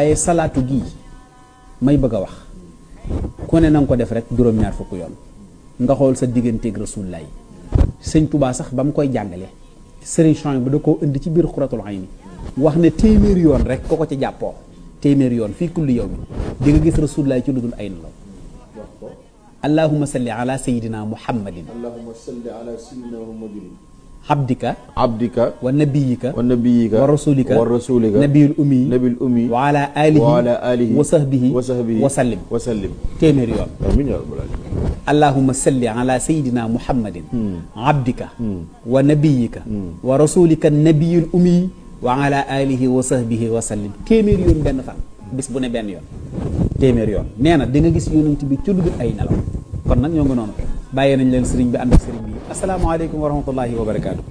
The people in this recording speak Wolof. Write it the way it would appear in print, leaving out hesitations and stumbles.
waaye salaatu gii may bëgg a wax ku ne na nga ko def rek juróom-ñaar fukk yoon nga xool sa digganteeg Rasulullah sëñ Tuubaa sax ba mu koy jàngale sëriñ Chouaïb bu da koo indi ci biir Xuratul Ayni wax ne téeméeri yoon rek ko ci jàppoo téeméeri yoon fii kulli yow mi di nga gis Rasulullah ci lu dul ay nelaw. allahumma salli ala sayyidina muhammadin allahumma salli ala sayyidina muhammadin abdika wa nabiyika wa rasulika nabiyul ummi wa ala alihi wa sahbihi wa sallim téeméeri yoon. amiin yaa rabbal aalamiin. allahumma salli ala sayyidina muhammadin abdika wa nabiyika wa rasulika nabiyul ummi wa ala alihi wa sahbihi wa sallim téeméeri yoon benn fan bis bu ne benn yoon téeméeri yoon nee na di nga gis yonent bi ci lu dul ay nelaw. kon nag ñoo ngi noonu bàyyee nañ leen sëriñ bi ànd ak sëriñ bi asalaamaaleykum wa rahmatullahi wa barakaatu.